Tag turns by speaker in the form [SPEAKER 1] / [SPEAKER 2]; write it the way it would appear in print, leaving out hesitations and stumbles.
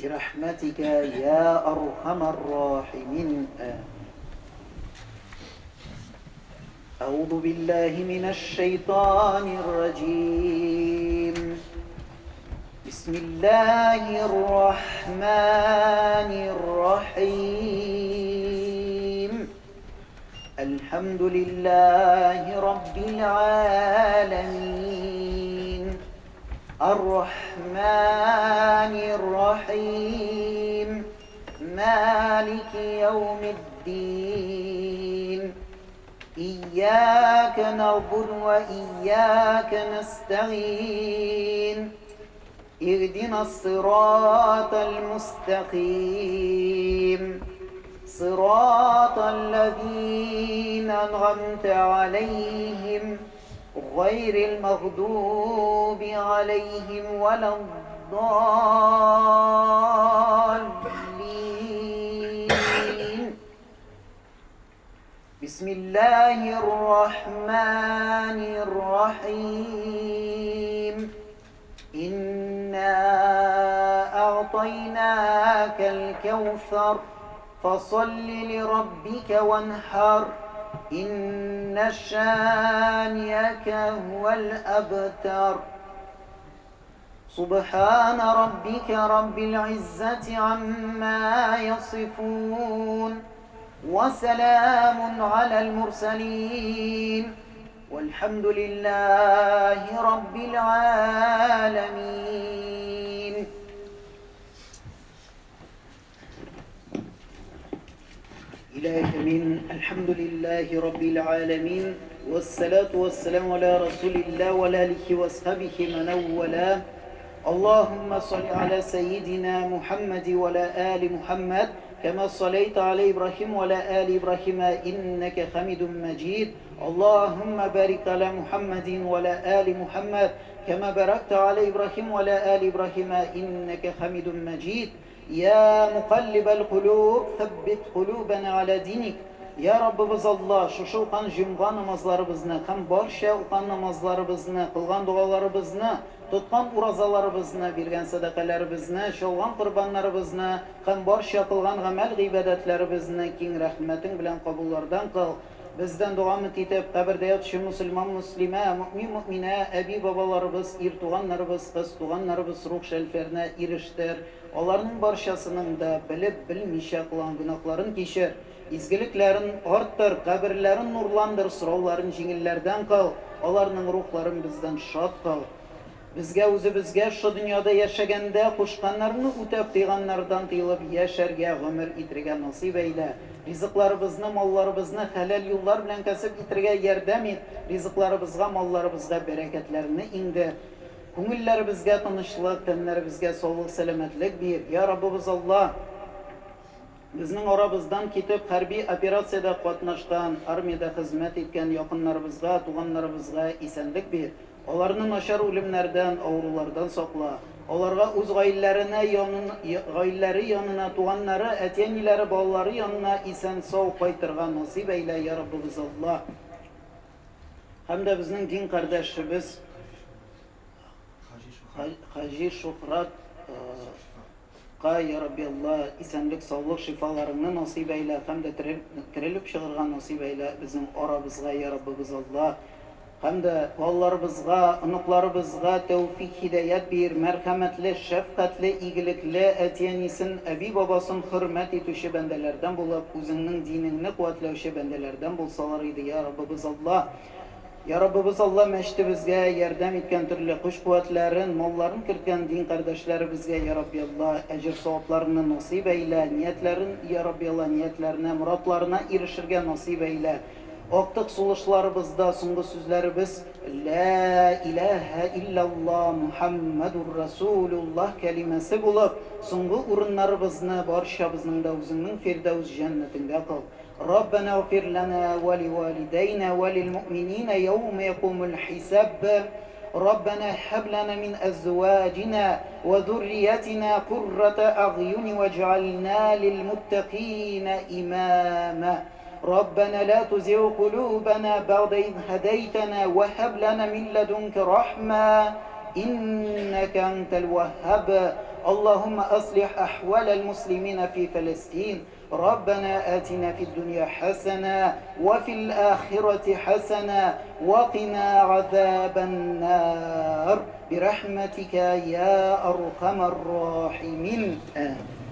[SPEAKER 1] برحمتك يا أرحم الراحمين أعوذ بالله من الشيطان الرجيم بسم الله الرحمن الرحيم الحمد لله رب العالمين الرحمن الرحيم مالك يوم الدين إياك نعبد وإياك نستعين اهدنا الصراط المستقيم صراط الذين أنعمت عليهم غير المغضوب عليهم ولا الضالين بسم الله الرحمن الرحيم إنا أعطيناك الكوثر فصل لربك وانحر إن شانئك هو الأبتر سبحان ربك رب العزة عما يصفون وسلام على المرسلين والحمد لله رب العالمين إله من الحمد لله رب العالمين والصلاة والسلام على رسول الله وعلى آله وأصحابه من والاه اللهم صل على سيدنا محمد وعلى آل محمد كما صليت على إبراهيم وعلى آل إبراهيم إنك حميد مجيد اللهم بارك على محمد وعلى آل محمد كما باركت على إبراهيم وعلى آل إبراهيم إنك حميد مجيد يا مقلب القلوب ثبت قلوبنا على دينك Я Раббыбыз Алла, шушы укан җомга намазларыбызны һәм барча укан намазларыбызны, кылган догаларыбызны, тоткан уразаларыбызны, биргән сәдакаларыбызны, чалган корбаннарыбызны һәм барча кылган гамәл-гыйбадәтләребезне киң рәхмәтең белән кабуллардан кыл. Бездән дога өмет итеп, кабердә ятучы мөселман-мөслимә, мөэмин-мөэминә, әби-бабаларыбыз, ир туганнарыбыз, кыз туганнарыбыз рух шәлфәренә ирештер. Аларның барчасының да белеп, белмичә кылган гөнаһларын кичер, изгелекләрен арттыр, каберләрен нурландыр, сорауларын җиңелләрдән кыл, аларның рухларын бездән шат кыл. Безгә үзебезгә шо дөньяда яшәгәндә кушканнарны үтәп, тыйганнардан тыелып яшәргә, гомер итергә насыйп әйлә. Ризыкларыбызны, малларыбызны хәләл юллар белән кәсеп итергә ярдәм ит, ризыкларыбызга, малларыбызга бәрәкәтләрне иңдер. Күңелләребезгә тынычлык, тәннәребезгә саулык-сәламәтлек бир. Я Раббыбыз Алла! Безнең арабыздан китеп, хәрби операциядә катнашкан, армиядә хезмәт иткән якыннарыбызга, туганнарыбызга исәнлек бир. Аларны начар үлемнәрдән, авырулардан сакла. Аларга үз гаиләләренә янын, гаиләләре янына, туганнары, әти-әниләре, балалары янына исән-сау кайтырга насыйп әйлә, я Раббыбыз Алла. Һәм дә безнең дин кардәшебез Хаҗи Шухрат Ка, я Рабби Алла, исәнлек, саулык, шифаларыңны насыйп әйлә һәм дә терелеп чыгырга насыйп әйлә безнең арабызга, я Раббыбыз Алла. Һәм дә балаларыбызга, оныкларыбызга тәүфик, һидаят бир, мәрхәмәтле, шәфкатьле, игелекле әти-әнисен, әби-бабасын хөрмәт итүче бәндәләрдән булып, үзеңнең динеңне куәтләүче бәндәләрдән булсалар иде, я Раббыбыз Алла. Я Раббыбыз Алла, мәчетебезгә ярдәм иткән төрле көч-куәтләрен, малларын керткән дин кардәшләребезгә, Я Рабби Алла, әҗер-савапларыңны насыйп әйлә, ниятләрен, Я Рабби Алла, ниятләренә, морадларына ирешергә насыйп әйлә. Актык сулышларыбызда соңгы сүзләребез Лә иләһә иллялла Мухәммәдур Рәсүлуллаһ кәлимәсе булып, соңгы урыннарыбызны барчабызның да үзеңнең Фирдәүс җәннәтеңдә кыл. ربنا اغفر لنا ولوالدينا وللمؤمنين يوم يقوم الحساب ربنا هب لنا من أزواجنا وذريتنا قرة أعين واجعلنا للمتقين إماما ربنا لا تزغ قلوبنا بعد إذ هديتنا وهب لنا من لدنك رحمة إنك أنت الوهاب. اللهم أصلح أحوال المسلمين في فلسطين. ربنا آتنا في الدنيا حسنة وفي الآخرة حسنة وقنا عذاب النار برحمتك يا أرحم الراحمين. آمين.